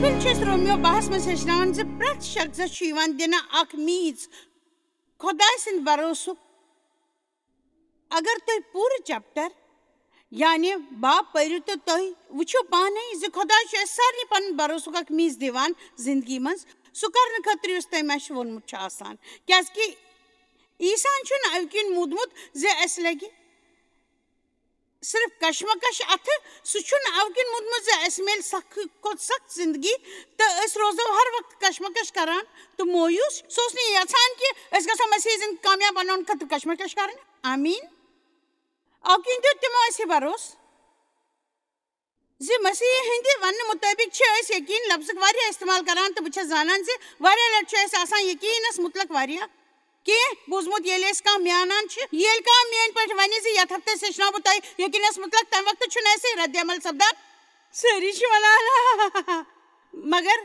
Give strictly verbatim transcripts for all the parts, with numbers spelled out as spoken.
بِلکُل چھِ أسۍ رومیو باہَس منٛز ہیٚچھناوان زِ پرٛٮ۪تھ شخصس چھُ یِوان دِنہٕ اکھ میٖژ خۄداے سٕنٛدِ بھروسُک۔ اگر تُہۍ پوٗرٕ چیپٹر یعنی باب پٔرِو تہٕ تُہۍ وٕچھِو پانَے زِ خۄداے چھُ اَسہِ سارنٕے پنُن بھروسُک اکھ میٖژ دِوان زندگی منٛز، سُہ کرنہٕ خٲطرٕ یُس تٔمۍ اَسہِ ووٚنمُت چھُ آسان۔ کیازِ کہِ عیسیٰ ہن چھُنہٕ اَمہِ کِنۍ موٗدمُت زِ اَسہِ لگہِ صرف کشمکش اَتھٕ، سُہ چھُنہٕ اَمہِ کِنۍ موٗدمُت زِ اَسہِ میلہِ سخ کھۄتہٕ سخت زندگی تہٕ أسۍ روزو ہر وقتہٕ کشمکش کران تہٕ مویوٗس۔ سُہ اوس نہٕ یژھان کہِ أسۍ گژھو مسیح زندگی کامیاب بناونہٕ خٲطرٕ کشمکش کرٕنۍ۔ آمیٖن۔ اَمہِ کِنۍ دیُت تِمو اَسہِ یہِ بھروسہٕ زِ مسیح ہٕنٛدِ وننہٕ مُطٲبِق چھِ أسۍ یقین لفظُک واریاہ استعمال کران، تہٕ بہٕ چھَس زانان زِ واریاہ لٹہِ چھُ اَسہِ آسان یقینس مُتعلق واریاہ کینٛہہ بوٗزمُت۔ ییٚلہِ أسۍ کانٛہہ میانان چھِ، ییٚلہِ کانٛہہ میٲنۍ پٲٹھۍ ونہِ زِ یتھ ہفتس ہیٚچھناو بہٕ تۄہہِ یقینس مُتعلق، تمہِ وقتہٕ چھُنہٕ اَسہِ رد عمل سپدان۔ سٲری چھِ ونان۔ مگر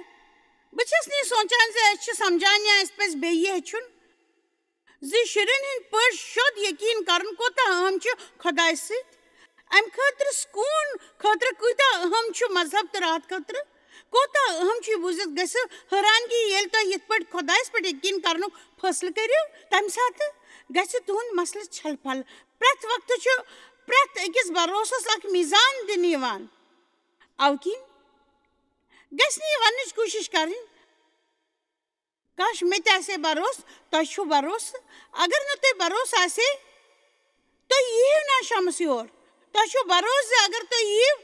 بہٕ چھَس نہٕ یہِ سونٛچان زِ أسۍ چھِ سمجھان یا اَسہِ پزِ بیٚیہِ یہِ ہیٚچھُن زِ شُرٮ۪ن ہٕنٛدۍ پٲٹھۍ شوٚد یقین کرُن کوتاہ اہم چھُ خۄدایہِ سۭتۍ۔ امہِ خٲطرٕ سکوٗن خٲطرٕ کۭتیاہ اہم چھُ مذہب تہٕ راتھ خٲطرٕ۔ کوتاہ اہم چھُ یہِ بوٗزِتھ گژھِ حٲرانگی ییٚلہِ تُہۍ یِتھ پٲٹھۍ خۄدایَس پٮ۪ٹھ یقین کرنُک فٲصلہٕ کٔرِو، تَمہِ ساتہٕ گژھِ تُہُنٛد مسلہٕ چھل پھل۔ پرٛٮ۪تھ وقتہٕ چھُ پرٛٮ۪تھ أکِس بھروسَس اکھ میزان دِنہٕ یِوان۔ اَوٕ کِنۍ گژھِ نہٕ یہِ وننٕچ کوٗشِش کرٕنۍ، کاش مےٚ تہِ آسہِ ہے بھروسہٕ، تۄہہِ چھُو بھروسہٕ۔ اگر نہٕ تۄہہِ بھروسہٕ آسہِ ہے، تُہۍ یِیِو نہٕ شامَس یور۔ تۄہہِ چھُو بھروسہٕ زِ اگر تُہۍ یِیِو،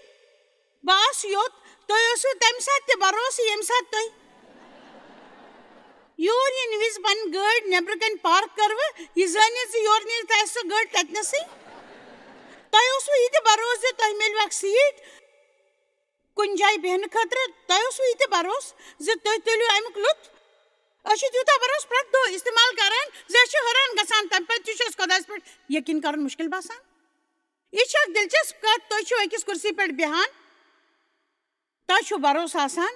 بہٕ آسہٕ یوٚت، تۄہہِ اوسوٕ تَمہِ ساتہٕ تہِ بھروسہٕ، ییٚمہِ ساتہٕ تُہۍ یور یِنہٕ وِزِ پنٕنۍ گٲڑۍ نیٚبرٕ کنہِ پارک کٔروٕ، یہِ زٲنِتھ زِ یورٕ نیرِ تۄہہِ سۄ گٲڑۍ تَتنَسٕے۔ تۄہہِ اوسوٕ یہِ تہِ بھروسہٕ زِ تۄہہِ میلوٕ اکھ سیٖٹ کُنہِ جایہِ بیٚہنہٕ خٲطرٕ، تۄہہِ اوسوٕ یہِ تہِ بھروسہٕ زِ تُہۍ تُلِو اَمیُک لُطف۔ أسۍ چھِ تیوٗتاہ بھروسہٕ پرٛٮ۪تھ دۄہ استعمال کران زِ أسۍ چھِ حٲران گژھان، تَمہِ پتہٕ تہِ چھُ اَسہِ خۄدایَس پٮ۪ٹھ یقین کرُن مُشکِل باسان۔ یہِ چھِ اکھ دلچسپ کتھ، تُہۍ چھِو أکِس کُرسی پٮ۪ٹھ بیٚہان، تۄہہِ چھُو بھروسہٕ آسان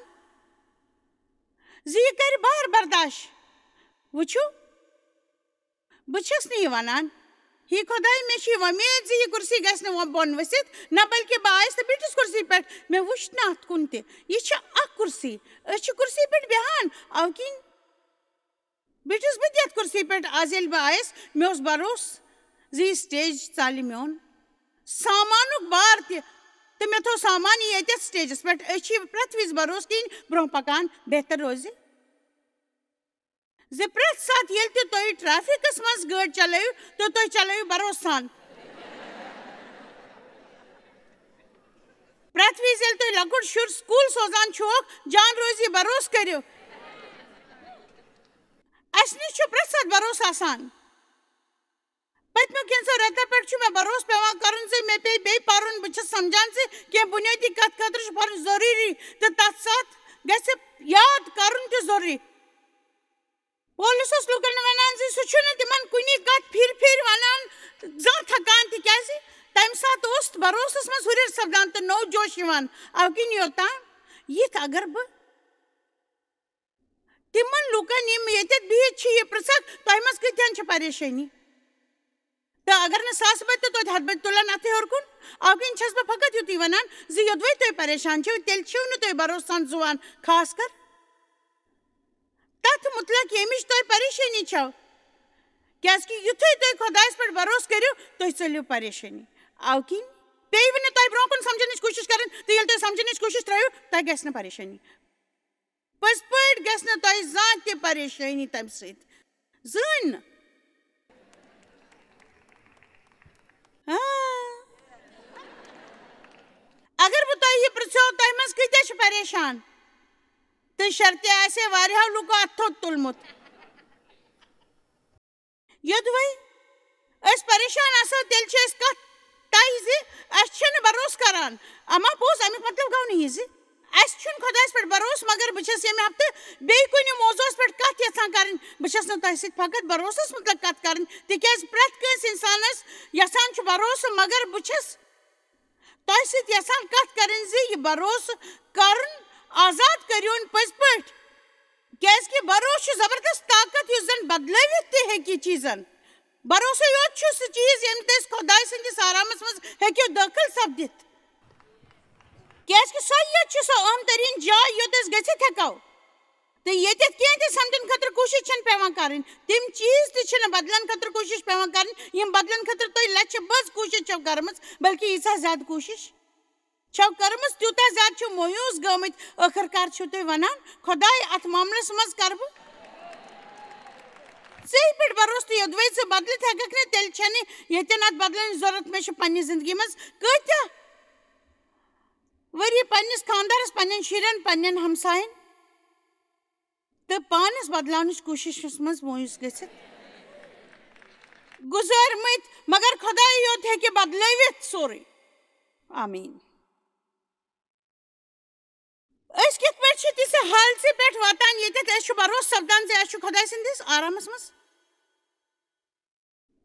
زِ یہِ کرِ بار برداش۔ وٕچھِو، بہٕ چھَس نہٕ یہِ وَنان، ہے خۄداے، مےٚ چھِ یہِ وۄمید زِ یہِ کُرسی گژھِ نہٕ وۄنۍ بۄن ؤسِتھ، نہ بلکہِ بہٕ آیَس تہٕ بیٖٹھٕس کُرسی پٮ۪ٹھ، مےٚ وٕچھ نہٕ اَتھ کُن تہِ۔ یہِ چھِ اَکھ کُرسی، أسۍ چھِ کُرسی پٮ۪ٹھ بیٚہان، اَوٕ کِنۍ بیٖٹھٕس بہٕ تہِ یَتھ کُرسی پٮ۪ٹھ۔ آز ییٚلہِ بہٕ آیَس، مےٚ اوس بھروسہٕ زِ یہِ سٹیج ژَلہِ میون۔ سامانُک بار تہِ، تہٕ مےٚ تھوٚو سامان یہِ ییٚتٮ۪تھ سٹیجَس پٮ۪ٹھ۔ أسۍ چھِ پرٛٮ۪تھ وِزِ بھروسہٕ کِنۍ برٛونٛہہ پَکان، بہتر روزِ زِ پرٛٮ۪تھ ساتہٕ ییٚلہِ تہِ تُہۍ ٹریفکس منٛز گٲڑۍ چلٲوِو، تہٕ تُہۍ چلٲوِو بھروسہٕ سان۔ پرٛٮ۪تھ وِزِ ییٚلہِ تُہۍ لۄکُٹ شُر سکوٗل سوزان چھُوکھ، جان روزِ، بھروسہٕ کٔرِو۔ اَسہِ نِش چھُ پرٛٮ۪تھ ساتہٕ بھروسہٕ آسان۔ پٔتمیو کینٛژھو رٮ۪تو پٮ۪ٹھ چھُ مےٚ بھروسہٕ پٮ۪وان کرُن زِ مےٚ پیٚیہِ بیٚیہِ پرُن۔ بہٕ چھَس سمجھان زِ کینٛہہ بُنیٲدی کتھ خٲطرٕ چھُ پرُن ضروٗری تہٕ تتھ ساتہٕ گژھِ یاد کرُن تہِ ضروٗری۔ پولس اوس لوٗکن ونان زِ سُہ چھُنہٕ تِمن کُنی کتھ پھِرِ پھِرِ ونان، زانٛہہ تھکان، تِکیازِ تمہِ ساتہٕ اوس بھروسس منٛز ہُرٮ۪ر سپدان تہٕ نوٚو جوش یِوان۔ اَوٕ کِنۍ یوٚتام یِتھ اگر بہٕ تِمن لوٗکن، یِم ییٚتٮ۪تھ بِہِتھ چھِ، یہِ پرٛژھکھ، تۄہہِ منٛز کۭتیاہن چھِ پریشٲنی؟ تہٕ اگر نہٕ ساسہٕ بٔدۍ تہٕ توتہِ ہتھ بٔدۍ تُلن اَتھٕ ہیوٚر کُن۔ اَوٕ کِنۍ چھَس بہٕ فقط یُتُے وَنان زِ یوٚدوَے تُہۍ پریشان چھِو، تیٚلہِ چھِو نہٕ تُہۍ بھروسہٕ سان زُوان، خاص کر تَتھ مُتعلق ییٚمِچ تۄہہِ پریشٲنی چھَو۔ کیٛازِکہِ یُتھُے تُہۍ خۄدایَس پٮ۪ٹھ بھروسہٕ کٔرِو، تُہۍ ژٔلِو پریشٲنی۔ اَوٕ کِنۍ پیٚیہِ نہٕ تۄہہِ برٛونٛہہ کُن سمجھنٕچ کوٗشِش کَرٕنۍ، تہٕ ییٚلہِ تُہۍ سمجھنٕچ کوٗشِش ترٛٲیِو، تۄہہِ گژھِ نہٕ پریشٲنی۔ پٔزۍ پٲٹھۍ گژھِ نہٕ تۄہہِ زانٛہہ تہِ پریشٲنی تَمہِ سۭتۍ۔ زٕہٕنۍ نہٕ۔ آ۔ اگر بہٕ تۄہہِ یہِ پرٛژھو، تۄہہِ منٛز کۭتیٛاہ چھِ پریشان؟ تہٕ شرطہِ آسہِ ہے واریاہو لوٗکو اَتھٕ تھوٚد تُلمُت۔ یوٚدوَے أسۍ پریشان آسو، تیٚلہِ چھِ أسۍ کَتھ طے زِ أسۍ چھِنہٕ بھروسہٕ کران۔ اما پوٚز، اَمیُک مطلب گوٚو نہٕ یہِ زِ اَسہِ چھُنہٕ خۄدایَس پٮ۪ٹھ بھروسہٕ، مگر بہٕ چھَس ییٚمہِ ہفتہٕ بیٚیہِ کُنہِ موضوعس پٮ۪ٹھ کَتھ یَژھان کَرٕنۍ۔ بہٕ چھَس نہٕ تۄہہِ سۭتۍ فقط بھروسَس مُتعلِق کَتھ کَرٕنۍ، تِکیٛازِ پرٛٮ۪تھ کٲنٛسہِ اِنسانَس یَژھان چھُ بھروسہٕ، مگر بہٕ چھَس تۄہہِ سۭتۍ یَژھان کَتھ کَرٕنۍ زِ یہِ بھروسہٕ کَرُن آزاد کٔرِوُن پٔزۍ پٲٹھۍ، کیٛازِکہِ بھروسہٕ چھُ زبردست طاقت، یُس زَن بدلٲوِتھ تہِ ہیٚکہِ چیٖزَن۔ بھروسہٕ یوت چھُ سُہ چیٖز، ییٚمہِ تُہۍ خۄداے سٕنٛدِس آرامَس منٛز ہیٚکِو دٲخل سپدِتھ۔ کیازِ کہِ سۄے یوت چھِ سۄ اہم ترین جاے، یوٚت أسۍ گٔژھِتھ ہٮ۪کو۔ تہٕ ییٚتٮ۪تھ کینٛہہ تہِ سمجھن خٲطرٕ کوٗشِش چھَنہٕ پٮ۪وان کَرٕنۍ، تِم چیٖز تہِ چھِنہٕ بدلن خٲطرٕ کوٗشِش پٮ۪وان کَرٕنۍ، یِم بدلن خٲطرٕ تُہۍ لَچھِ بٔژ کوٗشِش چھَو کٔرمٕژ، بلکہِ ییٖژاہ زیادٕ کوٗشِش چھَو کٔرمٕژ، تیوٗتاہ زیادٕ چھِو مایوٗس گٔمٕتۍ۔ ٲخٕر کار چھِو تُہۍ وَنان، "خۄداے، اَتھ معاملَس منٛز کَرٕ بہٕ ژےٚ پٮ۪ٹھ بھروسہٕ، تہٕ یوٚدوَے ژٕ بدلِتھ ہٮ۪کَکھ نہٕ، تیٚلہِ چھَنہٕ ییٚتٮ۪ن اَتھ بدلٕچ ضوٚرَتھ۔ مےٚ چھِ پنٛنہِ زِندگی منٛز کۭتیٛاہ ؤری پنٛنِس خانٛدارَس، پنٛنٮ۪ن شُرٮ۪ن، پنٛنٮ۪ن ہمساین تہٕ پانَس بدلاونٕچ کوٗشِشَس منٛز مایوٗس گٔژھِتھ گُزٲرمٕتۍ، مگر خۄداے یوت ہیٚکہِ بدلٲوِتھ سورُے۔" آمیٖن۔ أسۍ کِتھ پٲٹھۍ چھِ تِژھِ حالژِ پٮ۪ٹھ واتان، ییٚتٮ۪تھ اَسہِ چھُ بھروسہٕ سپدان زِ اَسہِ چھُ خۄداے سٕنٛدِس آرامَس منٛز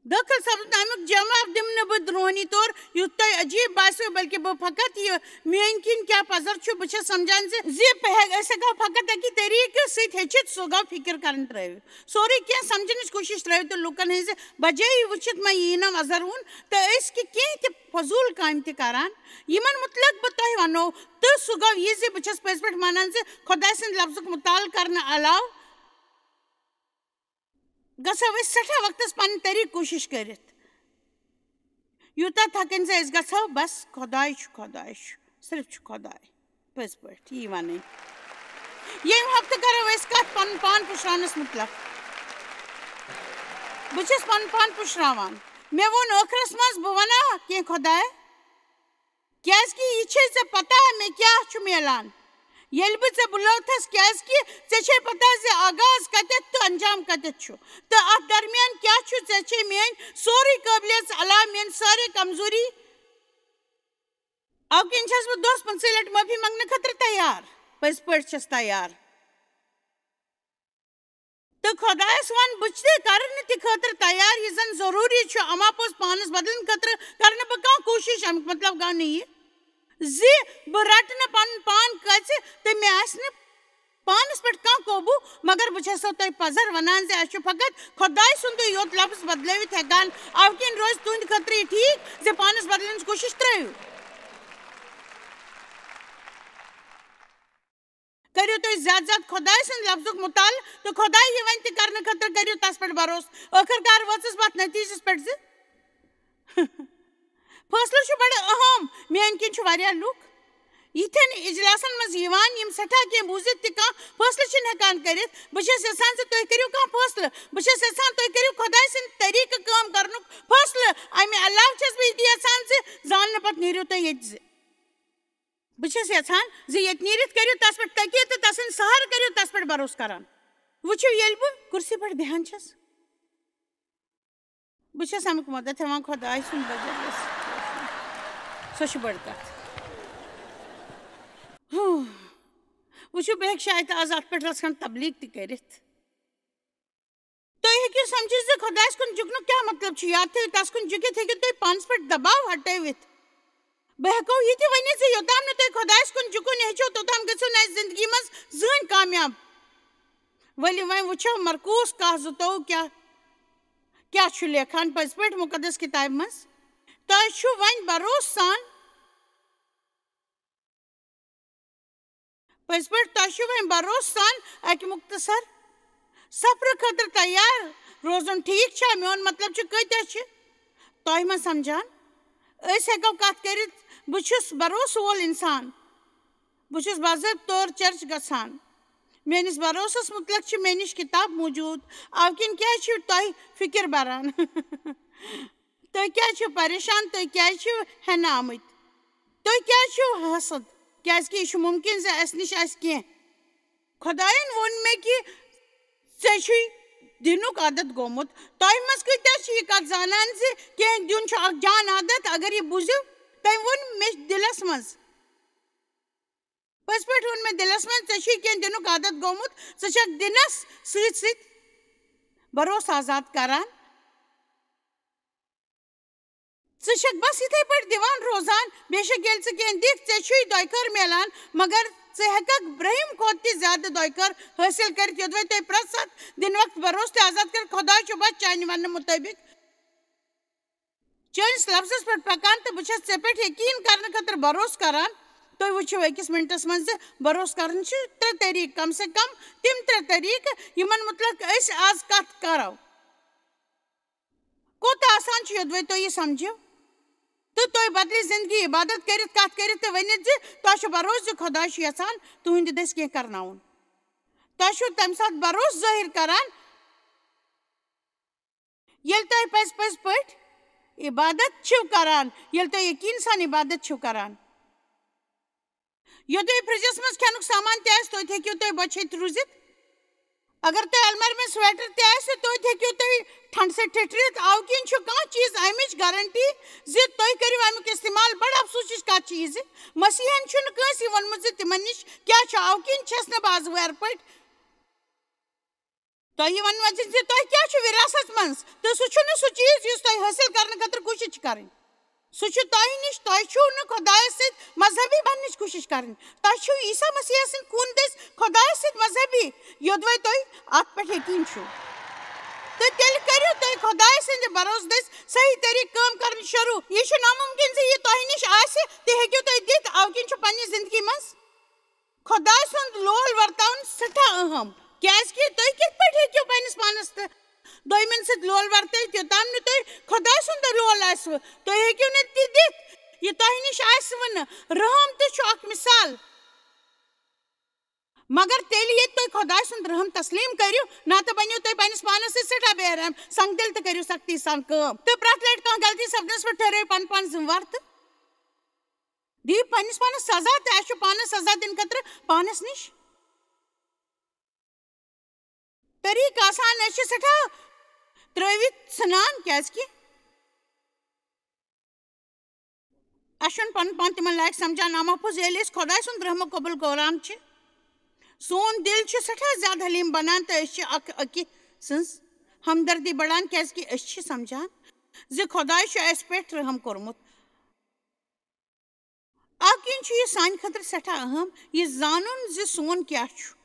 دٲخل سپدُن؟ اَمیُک جواب دِمہٕ نہٕ بہٕ درونی طور، یُتھ تۄہہِ عجیٖب باسیو، بلکہِ بہٕ فقط یہِ میٛٲنۍ کِنۍ کیٛاہ پزر چھُ۔ بہٕ چھَس سمجھان زِ، زِ بہٕ ہٮ۪کہٕ، أسۍ ہٮ۪کو فقط اَکی طریٖقہٕ سۭتۍ ہیٚچھِتھ، سُہ گوٚو فِکر کرٕنۍ ترٲوِتھ۔ سورُے کینٛہہ سمجھنٕچ کوٗشِش ترٲوِتھ تہٕ لوٗکن ہٕنٛزِ بجٲیی وٕچھِتھ ما یی نہٕ نظر وُن تہٕ أسۍ کہِ کینٛہہ تہِ فضوٗل کامہِ تہِ کران، یِمن مُتعلق بہٕ تۄہہِ ونو۔ تہٕ سُہ گوٚو یہِ زِ بہٕ چھَس پٔزۍ پٲٹھۍ مانان زِ خۄداے سٕنٛدِ لفظُک مُطالعہٕ کرنہٕ علاوٕ گژھو أسۍ سٮ۪ٹھاہ وقتس پنٕنۍ طریٖقہٕ کوٗشِش کٔرِتھ، یوٗتاہ تھکٕنۍ زِ أسۍ گژھو، بس خۄداے چھُ، خۄداے چھُ، صرف چھُ خۄداے۔ پٔزۍ پٲٹھۍ یی ونٕنۍ۔ ییٚمہِ ہفتہٕ کرو أسۍ کتھ پنُن پان پُشراونس مُتعلق۔ بہٕ چھَس پنُن پان پُشراوان۔ مےٚ ووٚن ٲخرس منٛز، بہٕ ونا کینٛہہ، خۄدایا، کیازِ کہِ یہِ چھے ژےٚ پتہ مےٚ کیٛاہ چھُ میلان۔ ییٚلہِ بہٕ ژےٚ بُلٲوتھس، کیازِ کہِ ژےٚ چھے پتہ زِ آغاز کتٮ۪تھ تہٕ انجام کتٮ۪تھ چھُ، تہٕ اتھ درمیان کیٛاہ چھُ، ژےٚ چھے میٲنۍ سورُے قٲبلیت علاوٕ میٲنۍ سارے کمزوری۔ اَوٕ کِنۍ چھَس بہٕ دۄہس پٕنٛژٕے لٹہِ معٲفی منٛگنہٕ خٲطرٕ تیار، پٔزۍ پٲٹھۍ چھَس تیار۔ تہٕ خۄدایَس وَن، بہٕ تہِ کرٕ نہٕ تہِ خٲطرٕ تیار، یہِ زَن ضروٗری چھُ، اما پوٚز پانَس بدلن خٲطرٕ کرٕ نہٕ بہٕ کانٛہہ کوٗشِش۔ اَمیُک مطلب گوٚو نہٕ یہِ زِ بہٕ رَٹہٕ نہٕ پَنُن پان کَژِ تہٕ مےٚ آسہِ نہٕ پانَس پٮ۪ٹھ کانٛہہ قوبوٗ، مگر بہٕ چھَسو تۄہہِ پَزر وَنان زِ اَسہِ چھُ فقط خۄداے سُنٛدُے یوت لفظ بدلٲوِتھ ہٮ۪کان۔ اَوٕ کِنۍ روزِ تُہٕنٛدِ خٲطرٕ یہِ ٹھیٖک زِ پانَس بدلنٕچ کوٗشِش ترٛٲیِو۔ کٔرِو تُہۍ زیادٕ زیادٕ خۄداے سٕنٛدِ لفظُک مُطالعہٕ تہٕ خۄداے یہِ وَنہِ تہِ کرنہٕ خٲطرٕ کٔرِو تَس پٮ۪ٹھ بھروسہٕ۔ ٲخٕر کار وٲژٕس بہٕ اَتھ نٔتیٖجَس پٮ۪ٹھ زِ فٲصلہٕ چھُ بڑٕ اہم۔ میٛانہِ کِنۍ چھُ واریاہ لُکھ یِتھٮ۪ن اجلاسن منٛز یِوان، یِم سٮ۪ٹھاہ کینٛہہ بوٗزِتھ تہِ کانٛہہ فٲصلہٕ چھِنہٕ ہٮ۪کان کٔرِتھ۔ بہٕ چھَس یَژھان زِ تُہۍ کٔرِو کانٛہہ فٲصلہٕ۔ بہٕ چھَس یَژھان تُہۍ کٔرِو خۄداے سٕنٛدِ طریٖقہٕ کٲم کرنُک فٲصلہٕ۔ اَمہِ علاوٕ چھَس بہٕ یہِ تہِ یَژھان زِ زاننہٕ پتہٕ نیٖرِو تُہۍ ییٚتہِ زِ بہٕ چھَس یَژھان زِ ییٚتہِ نیٖرِتھ کٔرِو تَس پٮ۪ٹھ تٔکیہِ تہٕ تَسٕنٛدِ سہارٕ کٔرِو تَس پٮ۪ٹھ بھروسہٕ کران۔ وٕچھِو، ییٚلہِ بہٕ کُرسی پٮ۪ٹھ بیٚہان چھَس، بہٕ چھَس اَمیُک مدد ہٮ۪وان خۄداے سُنٛد بجٹ گژھِ۔ سۄ چھِ بٔڑ کَتھ۔ ہُہ۔ وٕچھِو، بہٕ ہیٚکہٕ شاید آز اَتھ پٮ۪ٹھ رَژھ کھنٛڈ تبلیغ تہِ کٔرِتھ۔ تُہۍ ہیٚکِو سمجھِتھ زِ خۄدایَس کُن جُکنُک کیٛاہ مطلب چھُ۔ یاد تھٲیِو، تَس کُن جُکِتھ ہیٚکِو تُہۍ پانَس پٮ۪ٹھ دباو ہٹٲوِتھ۔ بہٕ ہٮ۪کو یہِ تہِ ؤنِتھ زِ یوٚتام نہٕ تُہۍ خۄدایَس کُن جُکُن ہیٚچھِو، توٚتام گٔژھِو نہٕ اَسہِ زِندگی منٛز زٕہٕنۍ کامیاب۔ ؤلِو وۄنۍ وٕچھو مرقس کاہ زٕتووُہ کیٛاہ، کیٛاہ چھُ لیکھان پٔزۍ پٲٹھۍ مُقدس کِتابہِ منٛز۔ تۄہہِ چھُ وۄنۍ بھروسہٕ سان پٔزۍ پٲٹھۍ، تۄہہِ چھُ وۄنۍ بھروسہٕ سان اَکہِ مُختصر سفرٕ خٲطرٕ تیار روزُن، ٹھیٖک چھا؟ میون مطلب چھُ، کۭتیٛاہ چھِ تۄہہِ منٛز سمجھان؟ أسۍ ہٮ۪کو کتھ کٔرِتھ، بہٕ چھُس بھروسہٕ وول انسان۔ بہٕ چھُس باضٲبطہٕ طور چرچ گژھان۔ میٲنِس بھروسس مُتعلق چھِ مےٚ نِش کِتاب موٗجوٗد۔ اَوٕ کِنۍ کیٛازِ چھِو تۄہہِ فِکر بران؟ تُہۍ کیٛازِ چھِو پریشان؟ تُہۍ کیٛازِ چھِو ہٮ۪نہٕ آمٕتۍ؟ تُہۍ کیٛازِ چھِو حسد؟ کیٛازِ کہِ یہِ چھُ مُمکِن زِ اَسہِ نِش آسہِ کینٛہہ۔ خۄدایَن ووٚن مےٚ کہِ ژےٚ چھُے دِنُک عادت گوٚمُت۔ تۄہہِ منٛز کۭتیٛاہ چھِ یہِ کَتھ زانان زِ کینٛہہ دیُن چھُ اَکھ جان عادت؟ اگر یہِ بوٗزِو، تٔمۍ ووٚن مےٚ دِلَس منٛز۔ پٔزۍ پٲٹھۍ ووٚن مےٚ دِلَس منٛز، ژےٚ چھُے کینٛہہ دِنُک عادت گوٚمُت، ژٕ چھَکھ دِنَس سۭتۍ سۭتۍ بھروسہٕ آزاد کران۔ ژٕ چھَکھ بس یِتھَے پٲٹھۍ دِوان روزان، بے شک ییٚلہِ ژٕ کینٛہہ دِکھ، ژےٚ چھُے دۄیہِ خٲر میلان، مگر ژٕ ہٮ۪کَکھ برٛہِم کھۄتہٕ تہِ زیادٕ دۄیہِ خٲر حٲصِل کٔرِتھ، یوٚدوَے تۄہہِ پرٛٮ۪تھ ساتہٕ دِنہٕ وقتہٕ بھروسہٕ تہِ آزاد کٔرِتھ۔ خۄداے چھُ بس چانہِ وننہٕ مُطٲبِق چٲنِس لفظس پٮ۪ٹھ پکان، تہٕ بہٕ چھَس ژےٚ پٮ۪ٹھ یقیٖن کرنہٕ خٲطرٕ بھروسہٕ کران۔ تُہۍ وٕچھِو أکِس مِنٹَس منٛز زِ بھروسہٕ کَرٕنۍ چھِ ترٛےٚ طریٖقہٕ، کم سے کم تِم ترٛےٚ طریٖقہٕ یِمَن مُتعلِق أسۍ آز کَتھ کَرو۔ کوٗتاہ آسان چھُ یوٚدوَے تُہۍ یہِ سَمجھِو تہٕ تُہۍ بدلہِ زِندگی عبادت کٔرِتھ، کَتھ کٔرِتھ تہٕ ؤنِتھ زِ تۄہہِ چھُ بھروسہٕ زِ خۄداے چھُ یَژھان تُہٕنٛدِ دٔسۍ کینٛہہ کَرناوُن۔ تۄہہِ چھُو تَمہِ ساتہٕ بھروسہٕ ظٲہِر کَران، ییٚلہِ تُہۍ پٔزۍ پٔزۍ پٲٹھۍ عبادت چھِو کَران، ییٚلہِ تُہۍ یقیٖن سان عبادت چھِو کَران۔ یوٚدوَے فرجَس منٛز کھٮ۪نُک سامان تہِ آسہِ، توتہِ ہیٚکِو تُہۍ بۄچھِ ہیٚتھ روٗزِتھ۔ اگر تۄہہِ المارِ منٛز سویٹر تہِ آسہِ، توتہِ ہیٚکِو تُہۍ ٹھنٛڈٕ سۭتۍ ٹھِٹھرِتھ۔ اَوٕ کِنۍ چھُ کانٛہہ چیٖز اَمِچ گارنٹی زِ تُہۍ کٔرِو اَمیُک استعمال۔ بڑٕ افسوسٕچ کَتھ چھِ یہِ زِ مسیحن چھُنہٕ کٲنٛسہِ ووٚنمُت زِ تِمن نِش کیٛاہ چھُ۔ اَوٕ کِنۍ چھَس نہٕ بہٕ آز وٲر پٲٹھۍ تۄہہِ ونہٕ وجہِ زِ تۄہہِ کیٛاہ چھُ وراثت منٛز، تہٕ سُہ چھُنہٕ سُہ چیٖز یُس تۄہہِ حٲصِل کرنہٕ خٲطرٕ کوٗشِش چھِ کرٕنۍ۔ سُہ چھُ تۄہہِ نِش، تۄہہِ چھُو نہٕ خۄدایَس سۭتۍ مذہبی بننٕچ کوٗشِش کرٕنۍ۔ تۄہہِ چھُو عیسیٰ مسیحس سٕنٛدِ خوٗنہٕ دٔسۍ خۄدایَس سۭتۍ مذہبی، یوٚدوَے تُہۍ اَتھ پٮ۪ٹھ یقیٖن چھُو۔ تہٕ تیٚلہِ کٔرِو تُہۍ خۄدایَس سٕنٛدِ بھروسہٕ دٔسۍ صحیح طریٖقہٕ کٲم کرٕنۍ شروٗع۔ یہِ چھُ نامُمکِن زِ یہِ تۄہہِ نِش آسہِ، تہِ ہیٚکِو تُہۍ دِتھ، اَوٕ کِنۍ چھُ پننہِ زندگی منٛز خۄداے سُنٛد لول ورتاوُن سٮ۪ٹھاہ اہم، کیازِ کہِ تُہۍ کِتھ پٲٹھۍ ہیٚکِو پننِس پانس تہٕ دوٚیمٮ۪ن سۭتۍ لول ورتٲوِتھ، یوٚتام نہٕ تُہۍ خۄداے سُنٛد لول آسِوٕ؟ تُہۍ ہیٚکِو نہٕ تہِ دِتھ، یہِ تۄہہِ نِش آسِوٕ نہٕ۔ رحم تہِ چھُ اکھ مثال۔ مگر تیٚلہِ ییٚتہِ تُہۍ خۄداے سُنٛد رحم تسلیٖم کٔرِو، نتہٕ بٔنِو تُہۍ پننِس پانس سۭتۍ سٮ۪ٹھاہ بے رحم، سنگ دِل تہٕ کٔرِو سختی سان کٲم۔ تہٕ پرٛٮ۪تھ لٹہِ کانٛہہ غلطی سپدنس پٮ۪ٹھ ٹھٔہرٲیِو پنُن پان ذمہٕ وار تہٕ دِیِو پننِس پانس سزا، تہِ اَسہِ چھُ پانس سزا دِنہٕ خٲطرٕ پانس نِش۔ طریٖقہٕ آسان، أسۍ چھِ سٮ۪ٹھاہ ترٛٲوِتھ ژھٕنان، کیازِ کہِ اَسہِ چھُنہٕ پنُن پان تِمن لایق سمجھان۔ اما پوٚز ییٚلہِ أسۍ خۄداے سُنٛد رحمت قبول کران چھِ، سون دِل چھُ سٮ۪ٹھاہ زیادٕ حلیٖم بنان تہٕ أسۍ چھِ اکھ أکِس سٕنٛز ہمدردی بڑان، کیازِ کہِ أسۍ چھِ سمجھان زِ خۄداے چھُ اَسہِ پٮ۪ٹھ رحم کوٚرمُت۔ اَوٕ کِنۍ چھُ یہِ سانہِ خٲطرٕ سٮ۪ٹھاہ اہم یہِ زانُن زِ سون کیٛاہ چھُ۔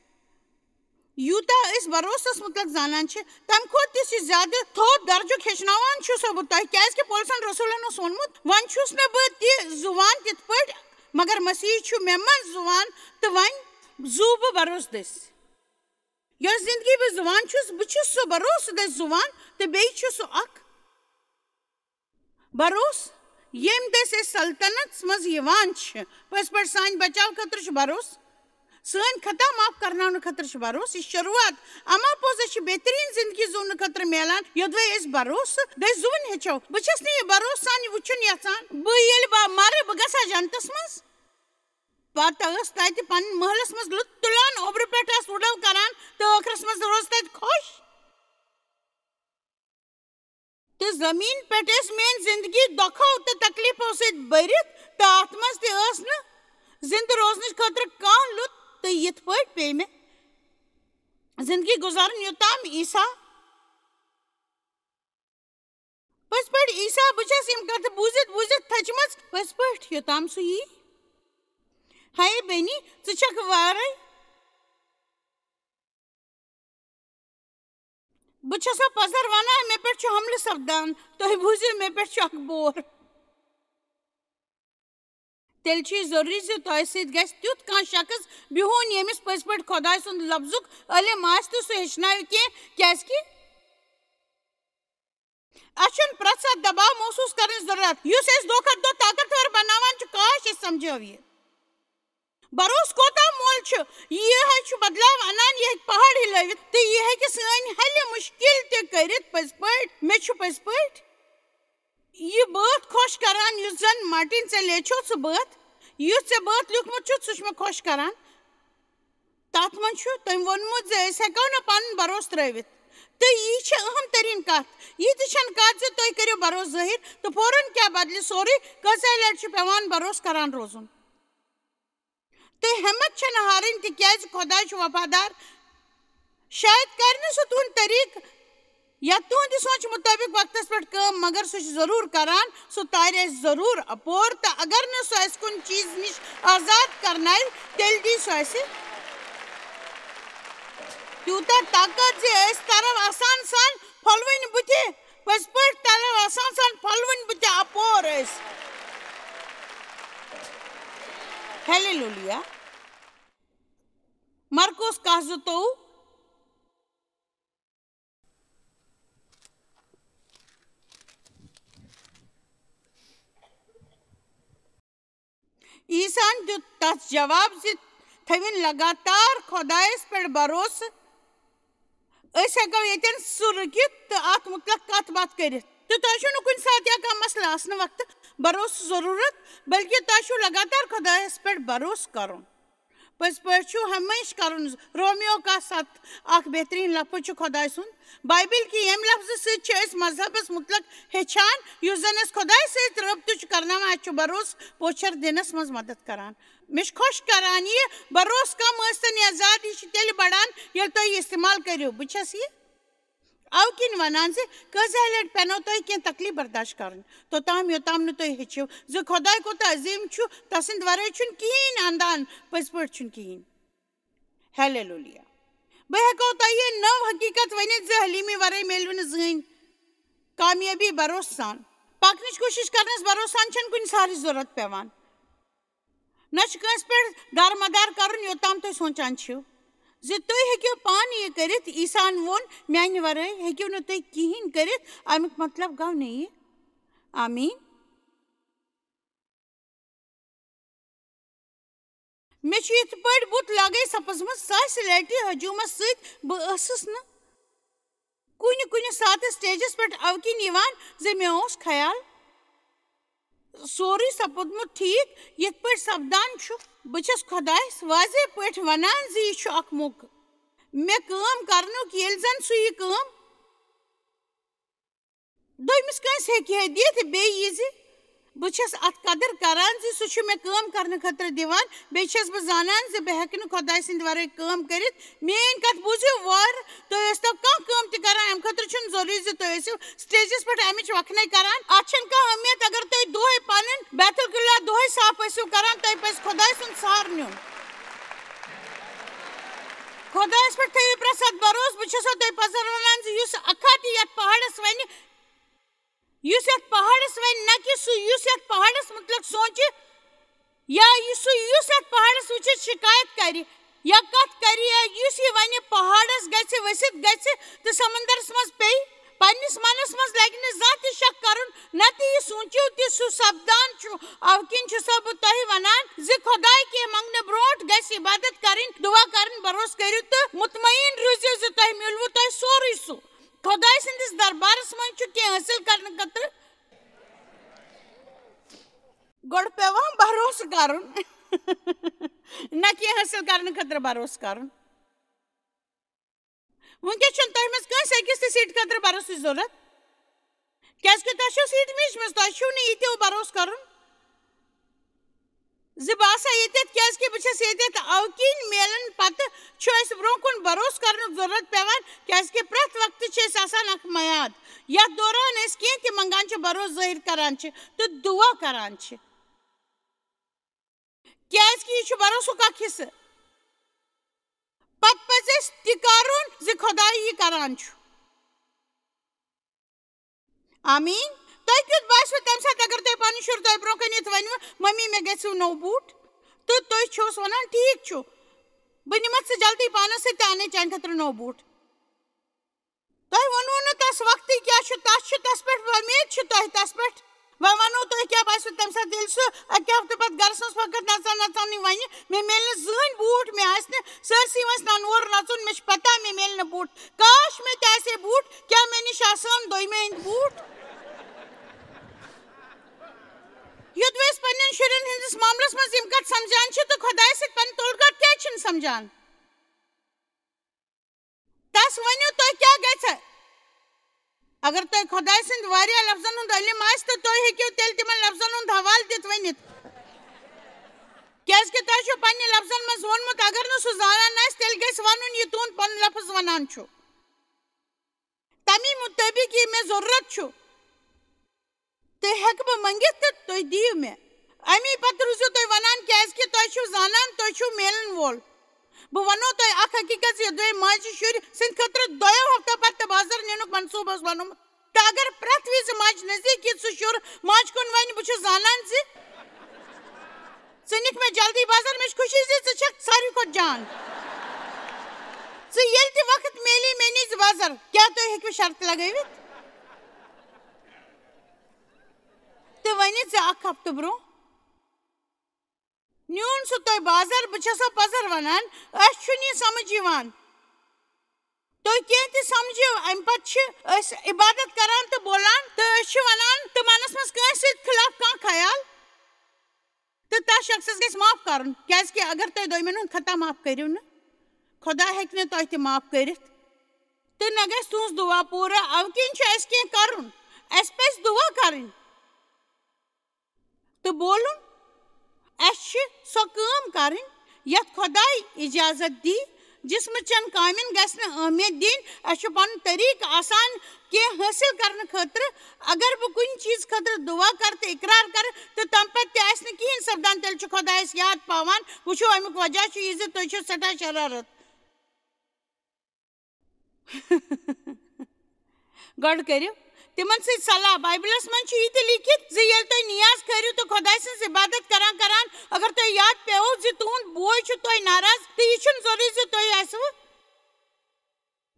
یوٗتاہ أسۍ بھروسس مُتعلق زانان چھِ، تَمہِ کھۄتہٕ تہِ چھُ زیادٕ تھوٚد درجُک ہیٚچھناوان چھُسو بہٕ تۄہہِ، کیازِ کہِ پولسن رسولن اوس ووٚنمُت، "وۄنۍ چھُس نہٕ بہٕ تہِ زُوان تِتھ پٲٹھۍ، مگر مسیح چھُ مےٚ منٛز زُوان، تہٕ وۄنۍ زُو بہٕ بھروسہٕ دٔسۍ۔ یۄس زندگی بہٕ زُوان چھُس، بہٕ چھُس سُہ بھروسہٕ دٔسۍ زُوان، تہٕ بیٚیہِ چھُ سُہ اکھ بھروسہٕ، ییٚمہِ دٔسۍ أسۍ سلطنتس منٛز یِوان چھِ۔" پٔزۍ پٲٹھۍ سانہِ بچاو خٲطرٕ چھُ بھروسہٕ، سٲنۍ خطا معاف کرناونہٕ خٲطرٕ چھُ بھروسہٕ۔ یہِ چھِ شروٗعات۔ اما پوٚز أسۍ چھِ بہتریٖن زندگی زُونہٕ خٲطرٕ میلان، یوٚدوَے أسۍ بھروسہٕ دٔسۍ زُوُن ہیٚچھو۔ بہٕ چھَس نہٕ یہِ بھروسہٕ سان یہِ وٕچھُن یژھان، بہٕ ییٚلہِ بہٕ مرٕ، بہٕ گژھا جنتس منٛز؟ پتہٕ ٲس تتہِ پننہِ محلس منٛز لُطف تُلان، اوٚبرٕ پٮ۪ٹھ ٲس اُڈل کران تہٕ ٲخرس منٛز روز تتہِ خۄش۔ تہٕ زٔمیٖن پٮ۪ٹھ ٲس میٲنۍ زندگی دۄکھو تہٕ تکلیفو سۭتۍ بٔرِتھ، تہٕ اتھ منٛز تہِ ٲس نہٕ زندٕ روزنٕچ خٲطرٕ کانٛہہ لُت، تہٕ یِتھ پٲٹھۍ پیٚیہِ مےٚ زندگی گُزارٕنۍ یوٚتام عیسیٰ۔ پٔزۍ پٲٹھۍ عیسیٰ، بہٕ چھَس یِم کتھٕ بوٗزِتھ بوٗزِتھ تھٔچمٕژ۔ پٔزۍ پٲٹھۍ یوٚتام سُہ یی۔ ہے بیٚنی، ژٕ چھکھ وارے۔ بہٕ چھَسو پَزر وَنان، مےٚ پٮ۪ٹھ چھُ حملہٕ سپدان، تُہۍ بوٗزِو، مےٚ پٮ۪ٹھ چھُ اکھ بور۔ تیٚلہِ چھُ یہِ ضروٗری زِ تۄہہِ سۭتۍ گژھِ تیُتھ کانٛہہ شخص بِہُن، ییٚمِس پٔزۍ پٲٹھۍ خۄداے سُنٛد لفظُک علم آسہِ تہٕ سُہ ہیٚچھناوِ کینٛہہ، کیازِ کہِ اَسہِ چھُنہٕ پرٛٮ۪تھ ساتہٕ دباو محسوٗس کرنٕچ ضروٗرت، یُس اَسہِ دۄہ کھۄتہٕ دۄہ طاقتور بناوان چھُ۔ کاش، أسۍ سمجھو یہِ۔ بھروسہٕ کوتاہ مۄل چھُ؟ یہِ ہا چھُ بدلاو اَنان، یہِ ہیٚکہِ پہاڑ ہِلٲوِتھ تہٕ یہِ ہیٚکہِ سٲنۍ حلہِ مُشکِل تہِ کٔرِتھ۔ پٔزۍ پٲٹھۍ، مےٚ چھُ پٔزۍ پٲٹھۍ یہِ بٲتھ خۄش کران، یُس زن مارٹن ژےٚ لیچھوتھ، سُہ بٲتھ، یُس ژےٚ بٲتھ لیوٗکھمُت چھُتھ، سُہ چھُ مےٚ خۄش کران۔ تتھ منٛز چھُ تٔمۍ ووٚنمُت زِ أسۍ ہٮ۪کو نہٕ پنُن بھروسہٕ ترٲوِتھ۔ تہٕ یہِ چھِ اہم ترین کتھ۔ یہِ تہِ چھنہٕ کتھ زِ تُہۍ کٔرِو بھروسہٕ ظٲہِر تہٕ فوراً کیٛاہ بدلہِ سورُے۔ کۭژاہ لٹہِ چھُ پٮ۪وان بھروسہٕ کران روزُن؟ تہٕ ہمت چھنہٕ ہارٕنۍ، تِکیازِ خۄداے چھُ وفادار۔ شاید کرِ نہٕ سُہ تُہُنٛد طریٖقہٕ یا تُہٕنٛدِ سونچہِ مُطٲبِق وقتس پٮ۪ٹھ کٲم، مگر سُہ چھُ ضروٗر کران۔ سُہ تارِ اَسہِ ضروٗر اپور، تہٕ اگر نہٕ سُہ اَسہِ کُنہِ چیٖز نِش آزاد کرنایہِ، تیٚلہِ دِیہِ سُہ اَسہِ تیوٗتاہ طاقت زِ أسۍ ترو آسان سان پھۄلوٕنۍ بُتھِ۔ پٔزۍ پٲٹھۍ ترو آسان سان پھۄلوٕنۍ بُتھِ اپور أسۍ۔ ہیلیلویا۔ مرکوس کاہ زٕتووُہ۔ عیسیٰ ہن دیُت تس جواب زِ تھٲوِن لگاتار خۄدایس پٮ۪ٹھ بھروسہٕ۔ أسۍ ہٮ۪کو ییٚتٮ۪ن سُہ رُکِتھ تہٕ اتھ مُتعلق کتھ باتھ کٔرِتھ۔ تہٕ تۄہہِ چھُو نہٕ کُنہِ ساتہٕ یا کانٛہہ مسلہٕ آسنہٕ وقتہٕ بھروسہٕ ضروٗرت، بلکہِ تۄہہِ چھُو لگاتار خۄدایس پٮ۪ٹھ بھروسہٕ کرُن۔ پٔزۍ پٲٹھۍ چھُ ہمیشہٕ کرُن۔ رومیو کاہ ستھ، اکھ بہترین لفظ چھُ خۄداے سُنٛد۔ بایبل کہِ ییٚمہِ لفظہٕ سۭتۍ چھِ أسۍ مذہبس مُتعلق ہیٚچھان، یُس زن اَسہِ خۄدایہِ سۭتۍ رٲبطہٕ چھُ کرناوان، اَسہِ چھُ بھروسہٕ پوچھر دِنس منٛز مدد کران۔ مےٚ چھُ خۄش کران یہِ بھروسہٕ کم ٲسۍتن یا زیادٕ، یہِ چھُ تیٚلہِ بڑان ییٚلہِ تُہۍ یہِ استعمال کٔرِو۔ بہٕ چھَس یہِ اَوٕ کِنۍ وَنان زِ کٔژ لَٹہِ پٮ۪نو تۄہہِ کینٛہہ تکلیٖف برداشت کَرٕنۍ، توٚتام یوٚتام نہٕ تُہۍ ہیٚچھِو زِ خۄداے کوٗتاہ عظیٖم چھُ، تَسٕنٛدِ وَرٲے چھُنہٕ کِہیٖنۍ اَندان، پٔزۍ پٲٹھۍ چھُنہٕ کِہیٖنۍ۔ ہیلیلویا۔ بہٕ ہٮ۪کو تۄہہِ یہِ نٔو حقیٖقت ؤنِتھ زِ حلیٖمی وَرٲے میلوٕ نہٕ زٕہٕنۍ کامیٲبی بھروسہٕ سان۔ پَکنٕچ کوٗشِش کَرنَس بھروسہٕ سان چھَنہٕ کُنہِ سہارٕچ ضروٗرت پٮ۪وان۔ نہ چھُ کٲنٛسہِ پٮ۪ٹھ دارمدار کرُن، یوٚتام تُہۍ سونٛچان چھِو زِ تُہۍ ہیٚکِو پانہٕ یہِ کٔرِتھ۔ عیسیٰ ہن ووٚن، "میانہِ ورٲے ہیٚکِو نہٕ تُہۍ کِہیٖنۍ کٔرِتھ۔" اَمیُک مطلب گوٚو نہٕ یہِ۔ آمیٖن۔ مےٚ چھُ یِتھ پٲٹھۍ بُتھ لگے سپٕزمٕژ، ساسہِ لٹہِ ہجومس سۭتۍ بہٕ ٲسٕس نہٕ کُنہِ کُنہِ ساتہٕ سٹیجس پٮ۪ٹھ اَوٕ کِنۍ یِوان زِ مےٚ اوس خیال سورُے سپُدمُت ٹھیٖک، یِتھ پٲٹھۍ سپدان چھُ۔ بہٕ چھَس خۄدایَس واضح پٲٹھۍ وَنان زِ یہِ چھُ اکھ موقعہٕ۔ مےٚ کٲم کرنُک، ییٚلہِ زَن سُہ یہِ کٲم دوٚیمِس کٲنٛسہِ ہیٚکہِ ہے دِتھ، بیٚیہِ یہِ زِ بہٕ چھَس اَتھ قدٕر کران زِ سُہ چھُ مےٚ کٲم کرنہٕ خٲطرٕ دِوان۔ بیٚیہِ چھَس بہٕ زانان زِ بہٕ ہیٚکہٕ نہٕ خۄداے سٕنٛدِ ورٲے کٲم کٔرِتھ۔ میٛٲنۍ کَتھ بوٗزِو غور، تُہۍ ٲسۍتو کانٛہہ کٲم تہِ کران، اَمہِ خٲطرٕ چھُنہٕ ضروٗری زِ تُہۍ ٲسِو سٹیجَس پٮ۪ٹھ اَمِچ وَکھنَے کران۔ اَتھ چھَنہٕ کانٛہہ اہمیت اگر تُہۍ دۄہَے پَنُن بیت الخلا دۄہَے صاف ٲسِو کران، تۄہہِ پَزِ خۄداے سُنٛد سہارٕ نیُن۔ خۄدایَس پٮ۪ٹھ تھٲیِو پرٛٮ۪تھ ساتہٕ بھروسہٕ۔ بہٕ چھَسو تۄہہِ پَزر وَنان زِ یُس اکھ ہتھ یَتھ پہاڑَس وَنہِ، یُس یَتھ پہاڑَس وَنہِ، نہ کہِ سُہ یُس یَتھ پہاڑَس مُتعلِق سونٛچہِ، یا یُس سُہ یُس یَتھ پہاڑَس وٕچھِتھ شِکایت کَرِ، یا کَتھ کَرِ، یا یُس یہِ وَنہِ پہاڑَس گژھِ ؤسِتھ گژھِ تہٕ سمندرَس منٛز پیٚیہِ، پنٛنِس منَس منٛز لَگہِ نہٕ زانٛہہ تہِ شک کَرُن، نہ تہِ یہِ سونٛچِو تہِ سُہ سپدان چھُ۔ اَوٕ کِنۍ چھُسو بہٕ تۄہہِ وَنان زِ خۄداے کینٛہہ منٛگنہٕ برونٛٹھ گژھِ عبادت کَرٕنۍ، دُعا کَرٕنۍ، بھروسہٕ کٔرِو تہٕ مطمئن روٗزِو زِ تۄہہِ میلوٕ تۄہہِ سورُے سُہ۔ خۄداے سٕنٛدِس دربارس منٛز چھُ کینٛہہ حٲصِل کرنہٕ خٲطرٕ گۄڈٕ پٮ۪وان بھروسہٕ کرُن۔ نہ کینٛہہ حٲصِل کرنہٕ خٲطرٕ بھروسہٕ کرُن۔ وٕنکیٚس چھُنہٕ تۄہہِ منٛز کٲنٛسہِ أکِس تہِ سیٖٹہِ خٲطرٕ بھروسٕچ ضروٗرت، کیازِ کہِ تۄہہِ چھو سیٖٹ میجمٕژ، تۄہہِ چھُو نہٕ یہِ تہِ بھروسہٕ کرُن زِ بہٕ آسا ییٚتٮ۪تھ، کیازِ کہِ بہٕ چھَس ییٚتٮ۪تھ۔ اَوٕ کِنۍ میلن پتہٕ چھُ اَسہِ برونٛہہ کُن بھروسہٕ کرنُک ضروٗرت پٮ۪وان، کیازِ کہِ پرٛٮ۪تھ وقتہٕ چھِ أسۍ آسان اکھ میعاد، یَتھ دوران أسۍ کینٛہہ تہِ منٛگان چھِ، بھروسہٕ ظٲہِر کران چھِ تہٕ دُعا کران چھِ۔ کیازِ کہِ یہِ چھُ بھروسُک اکھ حصہٕ۔ پتہٕ پزِ اَسہِ تہِ کرُن زِ خۄداے یہِ کران چھُ۔ آمیٖن۔ تۄہہِ کیُتھ باسیو تَمہِ ساتہٕ، اگر تۄہہِ پنُن شُر تۄہہِ برونٛہہ کنہِ یِتھ ؤنِو، "ممی، مےٚ گژھِو نوٚو بوٗٹھ"، تہٕ تُہۍ چھِوس وَنان، "ٹھیٖک چھُ، بہٕ نِمَتھ ژٕ جلدی پانَس سۭتۍ تہٕ اَنَے چانہِ خٲطرٕ نوٚو بوٗٹھ"؟ تۄہہِ ووٚنوُ نہٕ تَس وقتٕے کیٛاہ چھُ، تَس چھُ، تَس پٮ۪ٹھ وۄمید چھِ تۄہہِ، تَس پٮ۪ٹھ۔ وۄنۍ وَنو تۄہہِ کیٛاہ باسیو تَمہِ ساتہٕ، ییٚلہِ سُہ اَکہِ ہفتہٕ پَتہٕ گَرَس منٛز فقط نَژان نَژانٕے وَنہِ، "مےٚ میلہِ نہٕ زٕہٕنۍ بوٗٹھ، مےٚ آسہِ نہٕ سٲرسٕے وَنہِ نوٚر نَژُن، مےٚ چھِ پَتہ مےٚ میلہِ نہٕ بوٗٹھ۔ کاش مےٚ تہِ آسہِ ہے بوٗٹھ، کیٛاہ مےٚ نِش آسہٕ ہَن دوٚیمہِ ہٕنٛدۍ بوٗٹھ؟" یوٚدوَے أسۍ پنٛنٮ۪ن شُرٮ۪ن ہٕنٛدِس معاملَس منٛز یِم کَتھ سَمجھان چھِ تہٕ خۄدایَس سۭتۍ پَنٕنۍ تعلقات کیٛازِ چھِنہٕ سَمجھان؟ تَس ؤنِو، تۄہہِ کیٛاہ گژھِ؟ اگر تۄہہِ خۄداے سٕنٛدۍ واریاہ لفظن ہُنٛد علم آسہِ، تہٕ تُہۍ ہیٚکِو تیٚلہِ تِمن لفظن ہُنٛد حوالہٕ دِتھ ؤنِتھ۔ کیٛازِ کہِ تۄہہِ چھُو پننہِ لفظن منٛز ووٚنمُت، اگر نہٕ سُہ زانان آسہِ، تیٚلہِ گژھِ وَنُن، یہِ تُہُنٛد پنُن لفظ وَنان چھُ۔ تَمی مُطٲبِق یہِ مےٚ ضروٗرت چھُ، تہِ ہیٚکہٕ بہٕ مٔنٛگِتھ تہٕ تُہۍ دِیِو مےٚ۔ اَمی پتہٕ روٗزِو تُہۍ وَنان، کیٛازِ کہِ تۄہہِ چھُو زانان، تُہۍ چھُو میلَن وول۔ بہٕ وَنو تۄہہِ اکھ حقیٖقت زِ یوٚدوَے ماجہِ شُرۍ سٕنٛدِ خٲطرٕ دۄیو ہفتو پتہٕ تہٕ بازر نِنُک منصوٗبہٕ اوس بنومُت، تہٕ اگر پرٛٮ۪تھ وِزِ ماجہِ نزدیٖک یِتھ سُہ شُر ماجہِ کُن وَنہِ، بہٕ چھُس زانان زِ ژٕ نِکھ مےٚ جلدی بازر، مےٚ چھِ خوشی زِ ژٕ چھَکھ ساروی کھۄتہٕ جان۔ ژٕ ییٚلہِ تہِ وقت میلی، مےٚ نِی زِ بازر۔ کیٛاہ تُہۍ ہیٚکِو شرط لگٲوِتھ؟ تہٕ وۄنۍ ژےٚ اکھ ہفتہٕ برونٛہہ نیوٗن سُہ تۄہہِ بازر، بہٕ چھَسو پَزر وَنان، اَسہِ چھُنہٕ یہِ سمجھ یِوان۔ تُہۍ کینٛہہ تہِ سمجھِو، اَمہِ پتہٕ چھِ أسۍ عبادت کران تہٕ بولان، تہٕ أسۍ چھِ وَنان تہٕ منَس منٛز کٲنٛسہِ سۭتۍ خلاف کانٛہہ خیال، تہٕ تَتھ شخصس گژھِ معاف کرُن، کیٛازِ کہِ اگر تُہۍ دوٚیمٮ۪ن ہُنٛد خطا معاف کٔرِو نہٕ، خۄدا ہیٚکہِ نہٕ تۄہہِ تہِ معاف کٔرِتھ، تہٕ نہ گژھِ تُہنٛز دُعا پوٗرٕ۔ اَوٕ کِنۍ چھُ اَسہِ کینٛہہ کرُن، اَسہِ پَزِ دُعا کرٕنۍ۔ تہٕ بولُن، اَسہِ چھِ سۄ کٲم کَرٕنۍ، یَتھ خۄداے اِجازت دی۔ جسمٕچٮ۪ن کامٮ۪ن گژھِ نہٕ اہمیت دِنۍ۔ اَسہِ چھُ پَنُن طریٖقہٕ آسان کینٛہہ حٲصِل کَرنہٕ خٲطرٕ۔ اگر بہٕ کُنہِ چیٖز خٲطرٕ دُعا کَرٕ تہٕ اِقرار کَرٕ تہٕ تَمہِ پَتہٕ تہِ آسہِ نہٕ کِہیٖنۍ سَپدان، تیٚلہِ چھُ خۄدایَس یاد پاوان۔ وٕچھِو، اَمیُک وجہ چھُ یہِ زِ تُہۍ چھِو سٮ۪ٹھاہ شرارت۔ گۄڈٕ کٔرِو تِمن سۭتۍ صلاح۔ بایبلس منٛز چھُ یہِ تہِ لیٖکھِتھ زِ ییٚلہِ تُہۍ نیاز کٔرِو تہٕ خۄداے سٕنٛز عبادت کران کران اگر تۄہہِ یاد پیوٚو زِ تُہُنٛد بوے چھُ تۄہہِ ناراض، تہٕ یہِ چھُنہٕ ضروٗری زِ تُہۍ آسِوٕ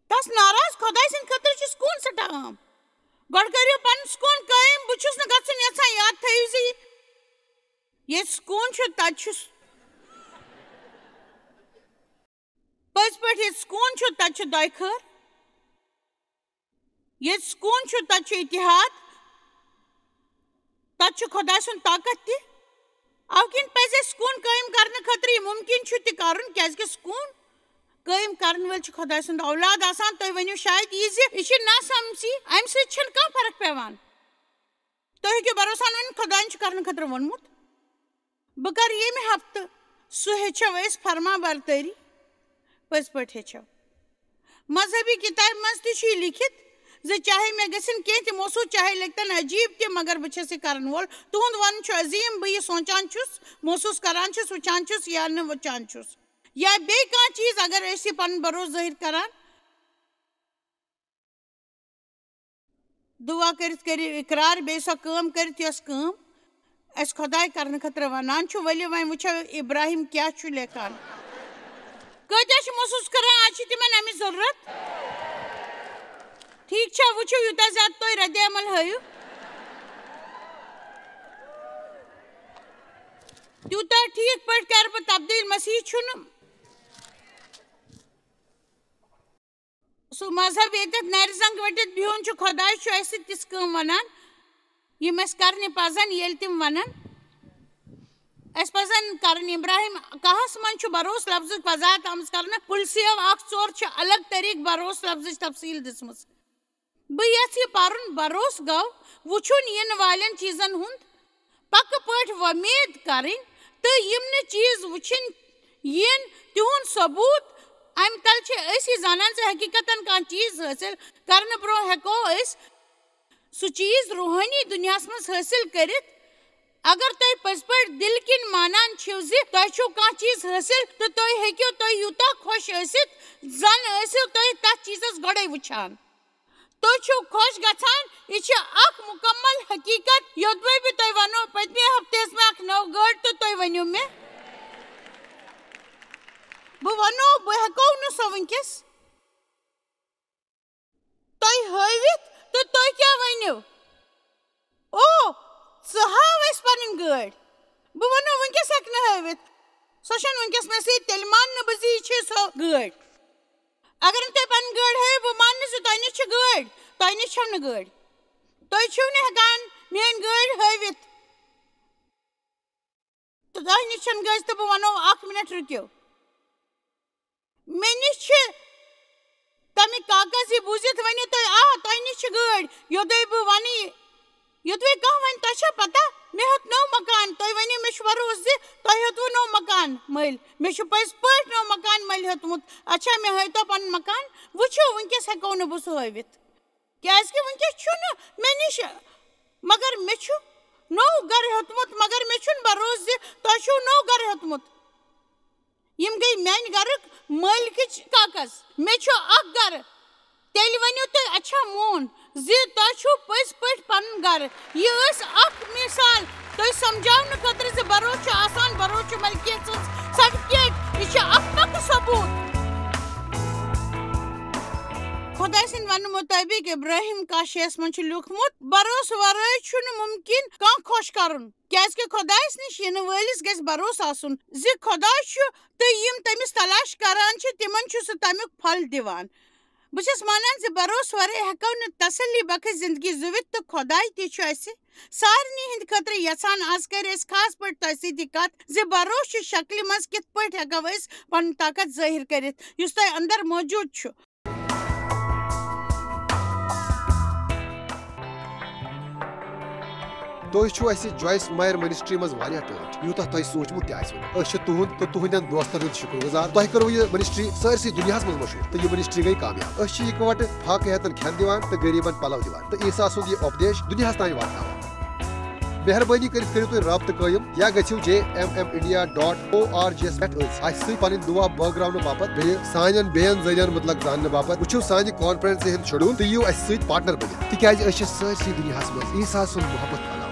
تس ناراض۔ خۄداے سٕنٛدِ خٲطرٕ چھُ سکوٗن سٮ۪ٹھاہ اہم۔ گۄڈٕ کٔرِو پنُن سکوٗن قٲیِم۔ بہٕ چھُس نہٕ گژھُن یژھان۔ یاد تھٲیِو زِ ییٚتہِ سکوٗن چھُ، تتہِ چھُ پٔزۍ پٲٹھۍ ییٚتہِ سکوٗن چھُ، تَتہِ چھُ دۄیہِ خٲر۔ ییٚتہِ سکوٗن چھُ، تَتہِ چھُ اتحاد، تَتہِ چھُ خۄداے سُنٛد طاقت تہِ۔ اَوٕ کِنۍ پَزِ اَسہِ سکوٗن قٲیِم کرنہٕ خٲطرٕ یہِ مُمکِن چھُ تہِ کرُن، کیٛازِ کہِ سکوٗن قٲیِم کرن وٲلۍ چھِ خۄداے سُنٛد اولاد آسان۔ تُہۍ ؤنِو شاید یہِ زِ یہِ چھِ ناسمجھی، اَمہِ سۭتۍ چھَنہٕ کانٛہہ فرق پٮ۪وان۔ تُہۍ ہیٚکِو بھروسہٕ سان ؤنِتھ، خۄدایَن چھُ کرنہٕ خٲطرٕ ووٚنمُت۔ بہٕ کرٕ ییٚمہِ ہفتہٕ سُہ ہیٚچھو أسۍ فرما بردٲری پٔزۍ پٲٹھۍ ہیٚچھو۔ مذہبی کِتابہِ منٛز تہِ چھُ یہِ لیٖکھِتھ زِ چاہے مےٚ گژھن کینٛہہ تہِ محسوٗس، چاہے لٔگتن عجیٖب تہِ، مگر بہٕ چھَس یہِ کرن وول۔ تُہُنٛد وَنُن چھُ عظیٖم، بہٕ یہِ سونٛچان چھُس، محسوٗس کران چھُس، وٕچھان چھُس یا نہٕ وٕچھان چھُس۔ یا بیٚیہِ کانٛہہ چیٖز، اگر أسۍ یہِ پنُن بروسہٕ ظٲہِر کران۔ دُعا کٔرِتھ کٔرِو اِقرار، بیٚیہِ سۄ کٲم کٔرِتھ، یۄس کٲم اَسہِ خۄداے کرنہٕ خٲطرٕ وَنان چھُ۔ ؤلِو وۄنۍ وٕچھو اِبراہِم کیٛاہ چھُ لیکھان۔ کۭتیٛاہ چھِ محسوٗس کران، آز چھِ تِمن اَمِچ ضروٗرت؟ ٹھیٖک چھا، وٕچھِو، یوٗتاہ زیادٕ تُہۍ رَدِ عمل ہٲیِو، تیوٗتاہ ٹھیٖک پٲٹھۍ کرٕ بہٕ تبدیٖل۔ مسیح چھُنہٕ سُہ مذہب، ییٚتٮ۪تھ نرِ زنٛگ ؤٹِتھ بِہُن چھُ۔ خۄداے چھُ اَسہِ سۭتۍ تِژھ کٲم وَنان، یِم اَسہِ کَرنہِ پَزَن، ییٚلہِ تِم وَنَن۔ اَسہِ پَزَن کَرٕنۍ۔ ابراہیم کاہَس منٛز چھُ بروس لفظٕچ وضاحت آمٕژ کَرنہٕ۔ پُلسیو اَکھ ژور چھِ الگ طریٖقہٕ بروس لفظٕچ تفصیٖل دِژمٕژ۔ بہٕ یَژھٕ یہِ پَرُن۔ بروس گوٚو وُچھُن یِنہٕ والٮ۪ن چیٖزَن ہُنٛد پکہٕ پٲٹھۍ وۄمید کرٕنۍ تہٕ یِم نہٕ چیٖز وٕچھِنۍ یِن، تِہُنٛد ثبوٗت۔ اَمہِ تل چھِ أسۍ یہِ زانان زِ حقیٖقتن کانٛہہ چیٖز حٲصِل کرنہٕ برٛونٛہہ ہٮ۪کو أسۍ سُہ چیٖز روحٲنی دُنیاہَس منٛز حٲصِل کٔرِتھ۔ اگر تُہۍ پٔزۍ پٲٹھۍ دِلہٕ کِنۍ مانان چھِو زِ تۄہہِ چھُو کانٛہہ چیٖز حٲصِل، تہٕ تُہۍ ہیٚکِو تُہۍ یوٗتاہ خۄش ٲسِتھ زَن ٲسِو تُہۍ تَتھ چیٖزَس گۄڈَے وٕچھان۔ تُہۍ چھِو خۄش گژھان۔ یہِ چھِ اکھ مُکمل حقیٖقت، یوٚدوَے بہٕ تۄہہِ وَنو، پٔتمہِ ہفتہٕ ٲس مےٚ اکھ نٔو گٲڑۍ تہٕ تُہۍ ؤنِو مےٚ، بہٕ وَنو، بہٕ ہٮ۪کو نہٕ سۄ وٕنکیٚس تۄہہِ ہٲوِتھ، تہٕ تُہۍ کیٛاہ ؤنِو؟ او، ژٕ ہاو اَسہِ پنٕنۍ گٲڑۍ۔ بہٕ وَنو، وٕنکیٚس ہیٚکہِ نہٕ ہٲوِتھ۔ سۄ چھَنہٕ وٕنکیٚس مےٚ سۭتۍ، تیٚلہِ مانہٕ نہٕ بہٕ زِ یہِ چھِ سۄ گٲڑۍ۔ اگر نہٕ تُہۍ پنٕنۍ گٲڑۍ ہٲیِو، بہٕ مانہٕ نہٕ زِ تۄہہِ نِش چھِ گٲڑۍ۔ تۄہہِ نِش چھَو نہٕ گٲڑۍ۔ تُہۍ چھِو نہٕ ہٮ۪کان میٛٲنۍ گٲڑۍ ہٲوِتھ۔ تہٕ تۄہہِ نِش چھَنہٕ گٔژھ تہٕ بہٕ وَنو، اَکھ مِنَٹ رُکِو۔ مےٚ نِش چھِ تَمِکۍ کاغذ، یہِ بوٗزِتھ ؤنِو تُہۍ، آ، تۄہہِ نِش چھِ گٲڑۍ۔ یوٚدُے بہٕ وَنہٕ یہِ، یوٚدُے کانٛہہ وَنہِ، "تۄہہِ چھا پَتہ، مےٚ ہیوٚت نوٚو مکان؟" تُہۍ ؤنِو، "مےٚ چھُ بروسہٕ زِ تۄہہِ ہیوٚتوُ نوٚو مکان مٔلۍ۔" مےٚ چھُ پٔزۍ پٲٹھۍ نوٚو مکان مٔلۍ ہیوٚتمُت۔ اچھا، مےٚ ہٲیتو پَنُن مکان؟ وٕچھِو، وٕنکیٚس ہٮ۪کو نہٕ بہٕ سُہ ہٲوِتھ۔ کیٛازِکہِ وٕنکیٚس چھُنہٕ مےٚ نِش، مگر مےٚ چھُ نوٚو گرٕ ہیوٚتمُت، مگر مےٚ چھُنہٕ بروسہٕ زِ تۄہہِ چھُو نوٚو گرٕ ہیوٚتمُت۔ یِم گٔے میٛانہِ گرٕکۍ مٲلکٕچ کاغذ۔ مےٚ چھُ اکھ گرٕ۔ تیٚلہِ ؤنِو تُہۍ، اچھا، مون زِ تۄہہِ چھُو پٔزۍ پٲٹھۍ پنُن گرٕ۔ یہِ ٲس اکھ مثال۔ تُہۍ سمجھاونہٕ خٲطرٕ زِ بھروسہٕ چھُ آسان، بھروسہٕ چھُ ملکیت سٕنٛز سرٹیفکیٹ، یہِ چھُ اکھ پکہٕ ثبوت۔ خۄداے سٕنٛدِ وننہٕ مُطٲبِق ابراہیم کاہ شےٚ ہَس منٛز چھُ لیوٗکھمُت، بھروسہٕ ورٲے چھُنہٕ مُمکِن کانٛہہ خۄش کرُن، کیازِ کہِ خۄدایس نِش یِنہٕ وٲلِس گژھِ بھروسہٕ آسُن زِ خۄداے چھُ، تہٕ یِم تٔمِس تلاش کران چھِ، تِمن چھُ سُہ تمیُک پھل دِوان۔ بہٕ چھَس مانان زِ بھروسہٕ ورٲے ہٮ۪کو نہٕ تسلی بخش زندگی زُوِتھ، تہٕ خۄداے تہِ چھُ اَسہِ سارنٕے ہٕنٛدِ خٲطرٕ یژھان۔ از کرِ أسۍ خاص پٲٹھۍ تۄہہِ سۭتۍ یہِ کتھ زِ بھروسہٕ چہِ شکلہِ منٛز کِتھ پٲٹھۍ ہٮ۪کو أسۍ پنُن طاقت ظٲہِر کٔرِتھ یُس تۄہہِ اندر موجود چھُ۔ تُہۍ چھِو اَسہِ جویس مایر منسٹری منٛز واریاہ ٹٲٹھۍ، یوٗتاہ تۄہہِ سوٗنٛچمُت تہِ آسِوٕ نہٕ۔ أسۍ چھِ تُہُنٛد تہٕ تُہٕنٛدٮ۪ن دوستن ہُنٛد شُکر گُزار۔ تۄہہِ کٔروٕ یہِ منسٹری سٲرسٕے دُنیاہَس منٛز مشہوٗر تہٕ یہِ منسٹری گٔے کامیاب۔ أسۍ چھِ اِکوَٹہٕ فاقہٕ ہیتن کھٮ۪ن دِوان تہٕ غریٖبن پلو دِوان تہٕ عیسیٰ سُنٛد یہِ اُپدیش دُنیاہَس تام واتناوان۔ مہربٲنی کٔرِتھ کٔرِو تُہۍ رابطہٕ قٲیِم یا گٔژھِو J M M India dot O R G یَس پٮ۪ٹھ أتھۍ اَسہِ سۭتۍ پنٕنۍ دُعا بٲگراونہٕ باپتھ بیٚیہِ سانٮ۪ن بیٚین ذٔریعن مُتعلق زاننہٕ باپتھ۔ وٕچھِو سانہِ کانفرنسہِ ہُنٛد شیڈول تہٕ یِیِو اَسہِ سۭتۍ پارٹنر بٔنِتھ، تِکیازِ أسۍ چھِ سٲرسٕے دُنیاہَس منٛز عیسیٰ سُنٛد محبت پھٔہلاوان۔